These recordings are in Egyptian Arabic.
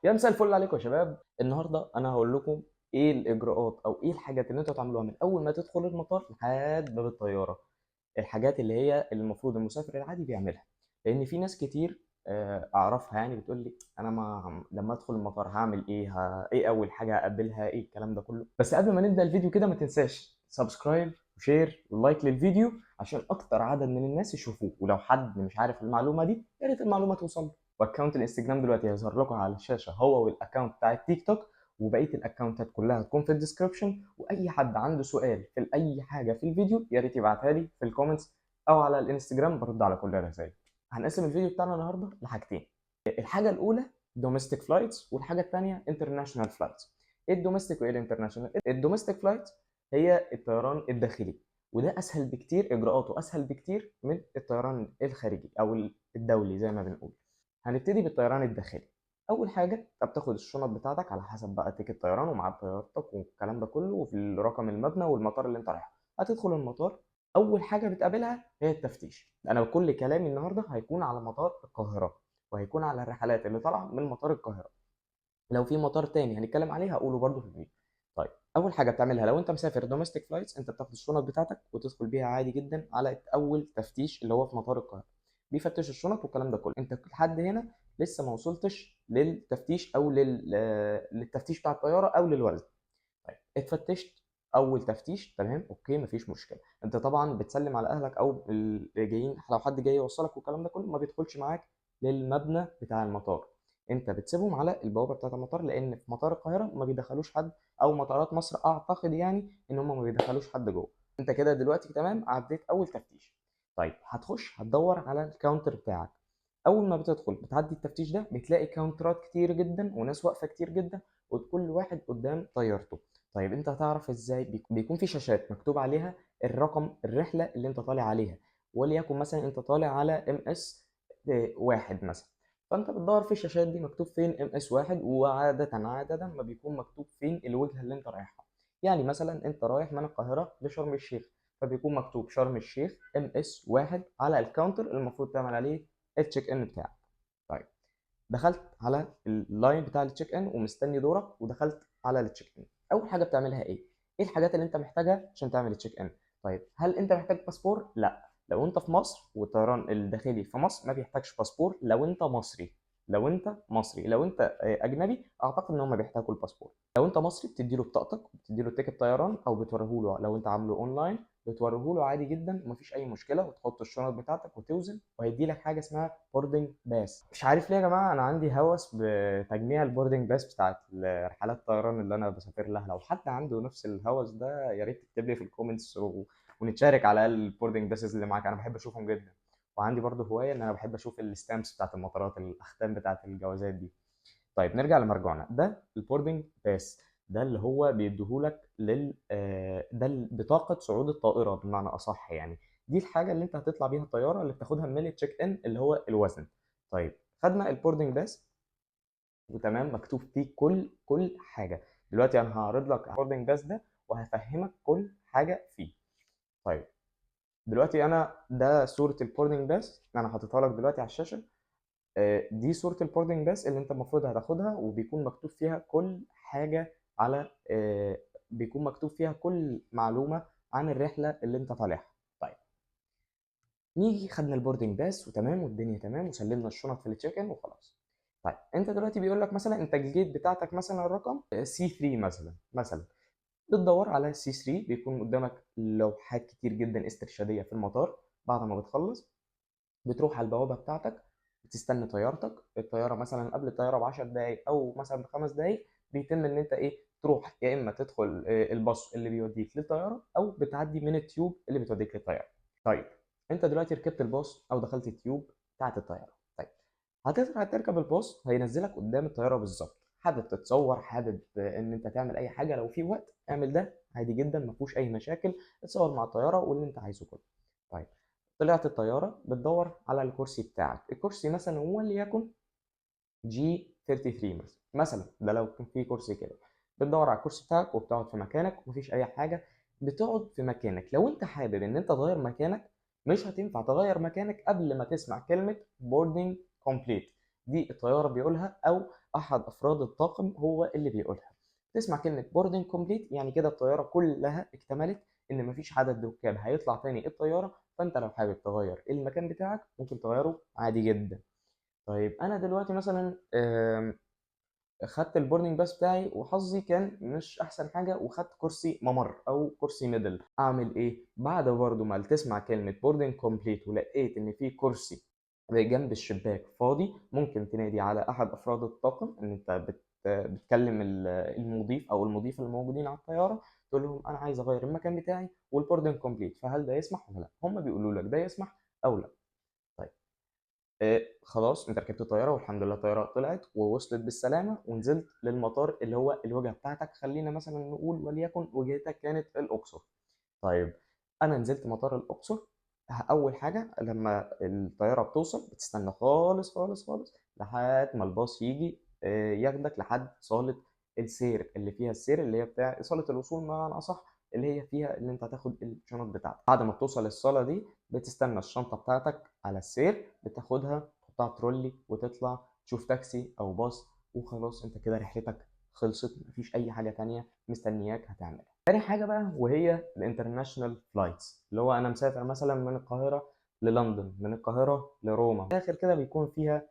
يا مساء الفل عليكم يا شباب. النهارده انا هقول لكم ايه الاجراءات او ايه الحاجات اللي انتوا هتعملوها من اول ما تدخل المطار لحد باب الطياره، الحاجات اللي هي المفروض المسافر العادي بيعملها. لان في ناس كتير اعرفها يعني بتقول لي انا ما لما ادخل المطار هعمل ايه، ايه اول حاجة هقابلها، ايه الكلام ده كله. بس قبل ما نبدا الفيديو كده ما تنساش subscribe و share و like للفيديو عشان اكتر عدد من الناس يشوفوه، ولو حد مش عارف المعلومة دي يا ريت المعلومة توصل له. و account الانستجرام دلوقتي هيظهر لكم على الشاشة هو وال account بتاع التيك توك، وبقية ال accountات كلها هتكون في ال description. واي حد عنده سؤال في اي حاجة في الفيديو يا ريت يبعتها لي في ال comments او على الانستجرام، برد على كل الرسائل. هنقسم الفيديو بتاعنا النهارده لحاجتين، الحاجة الاولى domestic flights والحاجة الثانية international flights. ايه ال domestic وايه ال international؟ ال domestic flight هي الطيران الداخلي، وده اسهل بكتير، اجراءاته اسهل بكتير من الطيران الخارجي او الدولي زي ما بنقول. هنبتدي بالطيران الداخلي. اول حاجة انت بتاخد الشنط بتاعتك على حسب بقى ticket طيران وميعاد طيارتك والكلام ده كله، وفي رقم المبنى والمطار اللي انت رايحه. هتدخل المطار، اول حاجة بتقابلها هي التفتيش. انا كل كلامي النهارده هيكون على مطار القاهرة، وهيكون على الرحلات اللي طالعه من مطار القاهره. لو في مطار تاني هنتكلم عليه هقوله برده في الفيديو. طيب اول حاجة بتعملها لو انت مسافر domestic flights، انت بتاخد الشنط بتاعتك وتدخل بيها عادي جدا على اول تفتيش اللي هو في مطار القاهره. بيفتشوا الشنط والكلام ده كله. انت لحد هنا لسه ما وصلتش للتفتيش او للتفتيش بتاع الطيارة او للوزن. طيب اتفتشت اول تفتيش، تمام، okay، مفيش مشكلة. انت طبعا بتسلم على اهلك او اللي جايين، لو حد جاي يوصلك والكلام ده كله ما بيدخلش معاك للمبنى بتاع المطار، انت بتسيبهم على البوابة بتاعه المطار، لان في مطار القاهرة ما بيدخلوش حد، او مطارات مصر اعتقد يعني ان هم ما بيدخلوش حد جوه. انت كده دلوقتي تمام، عديت اول تفتيش. طيب هتخش هتدور على ال counter بتاعك. اول ما بتدخل بتعدي التفتيش ده بتلاقي counterات كتير جدا وناس واقفة كتير جدا، وكل واحد قدام طيارته. طيب انت هتعرف ازاي؟ بيكون في شاشات مكتوب عليها الرقم الرحلة اللي انت طالع عليها، وليكن مثلا انت طالع على MS 1 مثلا، فانت بتدور في الشاشات دي مكتوب فين MS 1، وعاده عادة ما بيكون مكتوب فين الوجهة اللي انت رايحها. يعني مثلا انت رايح من القاهرة لشرم الشيخ، فبيكون مكتوب شرم الشيخ MS 1 على ال counter المفروض تعمل عليه ال check in بتاعك. طيب دخلت على ال line بتاع ال check in ومستني دورك، ودخلت على ال check in. اول حاجة بتعملها ايه؟ ايه الحاجات اللي انت محتاجها عشان تعمل check in؟ طيب هل انت محتاج باسبور؟ لا، لو انت في مصر والطيران الداخلي في مصر ما بيحتاجش باسبور لو انت مصري. لو انت مصري، لو انت اجنبي اعتقد ان هم بيحتاجوا الباسبور. لو انت مصري بتدي له بطاقتك، بتدي له ticket طيران او بتوريه له لو انت عامله اونلاين، بتوريه له عادي جدا ومفيش اي مشكله، وتحط الشنط بتاعتك وتوزن، وهيدي لك حاجة اسمها boarding pass. مش عارف ليه يا جماعة انا عندي هوس بتجميع ال boarding pass بتاعت رحلات الطيران اللي انا بسافر لها. لو حد عنده نفس الهوس ده يا ريت تكتب لي في ال comments ونتشارك على الاقل ال boarding passes اللي معاك، انا بحب اشوفهم جدا. وعندي برضه هواية ان انا بحب اشوف ال stamps بتاعت المطارات، الاختام بتاعت الجوازات دي. طيب نرجع لمرجوعنا، ده ال boarding pass ده اللي هو بيديهولك لل ده بطاقة صعود الطائرة بمعنى اصح، يعني دي الحاجة اللي انت هتطلع بيها الطيارة اللي بتاخدها من ال check in اللي هو الوزن. طيب خدنا ال boarding pass وتمام، مكتوب فيه كل حاجة. دلوقتي انا هعرض لك ال boarding pass ده وهفهمك كل حاجة فيه. طيب دلوقتي انا ده صوره ال boarding pass انا حاططها لك دلوقتي على الشاشة. دي صوره ال boarding pass اللي انت المفروض هتاخدها، وبيكون مكتوب فيها كل حاجة على بيكون مكتوب فيها كل معلومة عن الرحلة اللي انت طالعها. طيب نيجي خدنا ال boarding pass وتمام والدنيا تمام، وسلمنا الشنط في ال check in وخلاص. طيب انت دلوقتي بيقول لك مثلا انت ال gate بتاعتك مثلا الرقم C 3 مثلا بتدور على C 3، بيكون قدامك لوحات كتير جدا استرشاديه في المطار. بعد ما بتخلص بتروح على البوابة بتاعتك، بتستنى طيارتك. الطيارة مثلا قبل الطيارة ب 10 دقائق او مثلا ب5 دقائق بيتم ان انت ايه تروح، يا اما تدخل الباص اللي بيوديك للطياره او بتعدي من ال tube اللي بتوديك للطياره. طيب انت دلوقتي ركبت الباص او دخلت ال tube بتاعت الطيارة. طيب هتطلع تركب الباص هينزلك قدام الطيارة بالظبط. حابب تتصور، حابب ان انت تعمل اي حاجة، لو في وقت اعمل ده عادي جدا ما فيهوش اي مشاكل، اتصور مع الطيارة واللي انت عايزه كله. طيب طلعت الطيارة بتدور على الكرسي بتاعك، الكرسي مثلا وليكن G 33 مثلا ده لو كان في كرسي كده، بتدور على الكرسي بتاعك وبتقعد في مكانك ومفيش اي حاجة، بتقعد في مكانك. لو انت حابب ان انت تغير مكانك مش هتنفع تغير مكانك قبل ما تسمع كلمة boarding complete. دي الطيارة بيقولها او احد افراد الطاقم هو اللي بيقولها. تسمع كلمة boarding complete، يعني كده الطيارة كلها اكتملت، ان مفيش عدد ركاب هيطلع تاني الطياره، فانت لو حابب تغير المكان بتاعك ممكن تغيره عادي جدا. طيب انا دلوقتي مثلا خدت ال boarding pass بتاعي وحظي كان مش احسن حاجة وخدت كرسي ممر او كرسي middle، اعمل ايه؟ بعد برضو ما تسمع كلمة boarding complete ولقيت ان في كرسي جنب الشباك فاضي، ممكن تنادي على احد افراد الطاقم، ان انت بتكلم المضيف او المضيفة اللي موجودين على الطياره، تقول لهم انا عايز اغير المكان بتاعي وال boarding complete، فهل ده يسمح ولا لا؟ هم بيقولوا لك ده يسمح او لا. طيب خلاص انت ركبت الطيارة والحمد لله الطيارة طلعت ووصلت بالسلامة ونزلت للمطار اللي هو الوجهة بتاعتك، خلينا مثلا نقول وليكن وجهتك كانت الاقصر. طيب انا نزلت مطار الاقصر، اول حاجة لما الطيارة بتوصل بتستنى خالص خالص خالص لحد ما الباص يجي ياخدك لحد صاله السير اللي فيها السير اللي هي بتاع صاله الوصول معنى اصح، اللي هي فيها اللي انت هتاخد الشنط بتاعتك. بعد ما بتوصل الصاله دي بتستنى الشنطة بتاعتك على السير، بتاخدها تحطها ترولي وتطلع تشوف تاكسي او باص، وخلاص انت كده رحلتك خلصت، مفيش اي حاجة تانية مستنياك هتعملها. تاني حاجة بقى وهي ال international flights، اللي هو انا مسافر مثلا من القاهرة للندن، من القاهرة لروما، في الاخر كده بيكون فيها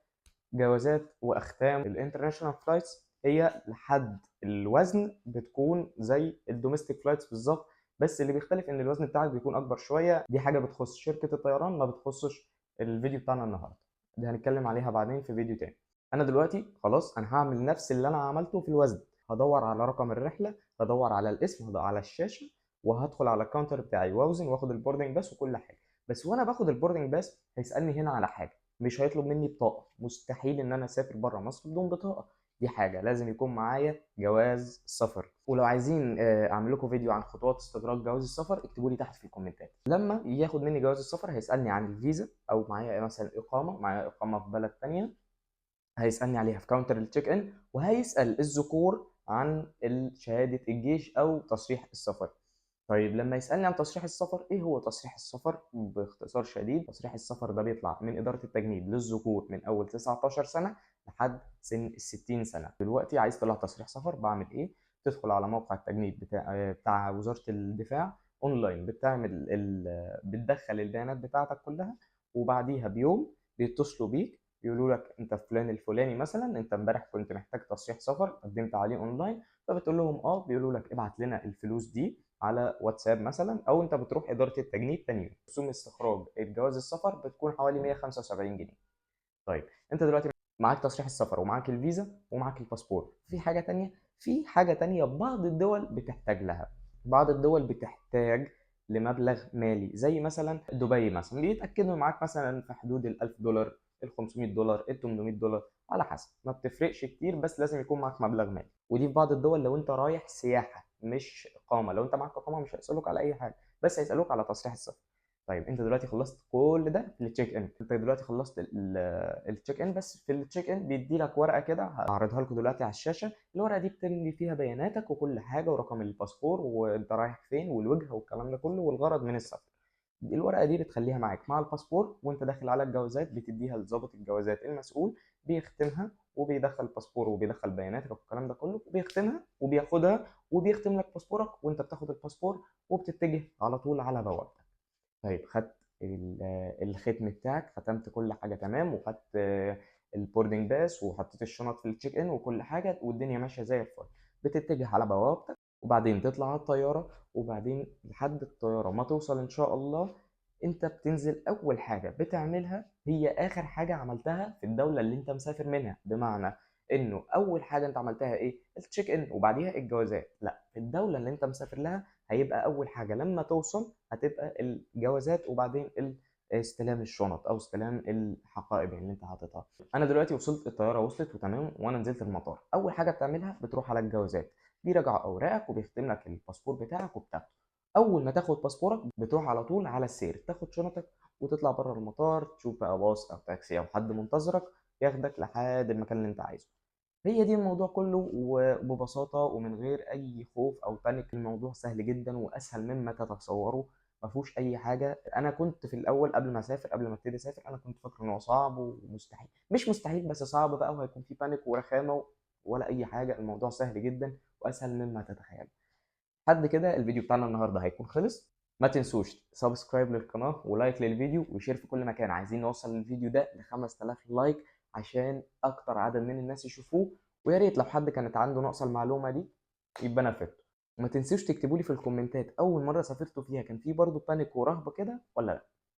جوازات واختام. ال international flights هي لحد الوزن بتكون زي ال domestic flights بالظبط، بس اللي بيختلف ان الوزن بتاعك بيكون اكبر شوية. دي حاجة بتخص شركة الطيران، ما بتخصش الفيديو بتاعنا النهارده، دي هنتكلم عليها بعدين في فيديو تاني. انا دلوقتي خلاص انا هعمل نفس اللي انا عملته في الوزن، هدور على رقم الرحلة، هدور على الاسم، هدور على الشاشة، وهدخل على ال counter بتاعي واوزن واخد ال boarding pass وكل حاجة. بس وانا باخد ال boarding pass هيسالني هنا على حاجة، مش هيطلب مني بطاقة، مستحيل ان انا اسافر بره مصر بدون بطاقة، دي حاجة لازم يكون معايا جواز سفر. ولو عايزين اعمل لكم فيديو عن خطوات استخراج جواز السفر اكتبوا لي تحت في الكومنتات. لما ياخد مني جواز السفر هيسالني عن الفيزا، او معايا مثلا اقامه، معايا اقامه في بلد تانية هيسالني عليها في counter ال check in، وهيسال الذكور عن شهادة الجيش او تصريح السفر. طيب لما يسالني عن تصريح السفر، ايه هو تصريح السفر؟ باختصار شديد، تصريح السفر ده بيطلع من ادارة التجنيد للذكور من اول 19 سنة لحد سن ال 60 سنة. دلوقتي عايز تطلع تصريح سفر، بعمل ايه؟ تدخل على موقع التجنيد بتاع وزارة الدفاع اونلاين، بتدخل البيانات بتاعتك كلها، وبعديها بيوم بيتصلوا بيك يقولوا لك انت فلان الفلاني مثلا، انت امبارح كنت محتاج تصريح سفر قدمت عليه اونلاين، فبتقول لهم اه، بيقولوا لك ابعت لنا الفلوس دي على واتساب مثلا، او انت بتروح ادارة التجنيد تاني يوم. رسوم استخراج الجواز السفر بتكون حوالي 175 جنيه. طيب انت دلوقتي معاك تصريح السفر ومعاك الفيزا ومعاك الباسبور، في حاجة تانية؟ في حاجة تانية بعض الدول بتحتاج لها، بعض الدول بتحتاج لمبلغ مالي، زي مثلا دبي مثلا بيتاكدوا معاك مثلا في حدود ال 1000 دولار، ال 500 دولار، ال 800 دولار، على حسب، ما بتفرقش كتير، بس لازم يكون معاك مبلغ مالي. ودي في بعض الدول لو انت رايح سياحة مش اقامه، لو انت معاك اقامه مش هيسالوك على اي حاجة، بس هيسالوك على تصريح السفر. طيب انت دلوقتي خلصت كل ده في ال check in، انت دلوقتي خلصت ال check in، بس في ال check in بيدي لك ورقة كده هعرضها لكم دلوقتي على الشاشة. الورقة دي بتملي فيها بياناتك وكل حاجة ورقم الباسبور وانت رايح فين والوجهه والكلام ده كله والغرض من السفر. الورقة دي بتخليها معاك مع الباسبور وانت داخل على الجوازات، بتديها لضابط الجوازات المسؤول، بيختمها وبيدخل الباسبور وبيدخل بياناتك والكلام ده كله، وبيختمها وبياخدها وبيختم لك باسبورك، وانت بتاخد الباسبور وبتتجه على طول على بوابتك. طيب خدت الختم بتاعك، ختمت كل حاجة تمام، وخدت ال boarding pass وحطيت الشنط في ال check in وكل حاجة والدنيا ماشية زي الفل، بتتجه على بوابتك وبعدين تطلع على الطيارة، وبعدين لحد الطيارة ما توصل ان شاء الله انت بتنزل. اول حاجة بتعملها هي اخر حاجة عملتها في الدولة اللي انت مسافر منها، بمعنى انه اول حاجة انت عملتها ايه؟ ال check in وبعديها الجوازات. لا، في الدولة اللي انت مسافر لها هيبقى اول حاجة لما توصل هتبقى الجوازات وبعدين استلام الشنط او استلام الحقائب اللي انت حاططها. انا دلوقتي وصلت، الطيارة وصلت وتمام، وانا نزلت المطار. اول حاجة بتعملها بتروح على الجوازات، بيراجعوا اوراقك وبيختم لك الباسبور بتاعك وبتاخده. اول ما تاخد باسبورك بتروح على طول على السير، تاخد شنطك وتطلع بره المطار، تشوف بقى باص او تاكسي او حد منتظرك ياخدك لحد المكان اللي انت عايزه. هي دي الموضوع كله وببساطة ومن غير أي خوف أو panic. الموضوع سهل جدا وأسهل مما تتصوروا. ما فيهوش اي حاجه. انا كنت في الاول قبل ما اسافر، قبل ما ابتدي اسافر، انا كنت فاكر ان هو صعب ومستحيل، مش مستحيل بس صعب بقى، وهيكون في panic ورخامه ولا اي حاجه. الموضوع سهل جدا واسهل مما تتخيل. لحد كده الفيديو بتاعنا النهارده هيكون خلص. ما تنسوش subscribe للقناة و like للفيديو و share في كل مكان. عايزين نوصل الفيديو ده ل 5000 like عشان اكتر عدد من الناس يشوفوه، ويا ريت لو حد كانت عنده نقص المعلومة دي يبقى انا فدته. وما تنسوش تكتبوا لي في الكومنتات اول مرة سافرتوا فيها كان في برضه panic ورهبة كده ولا لا.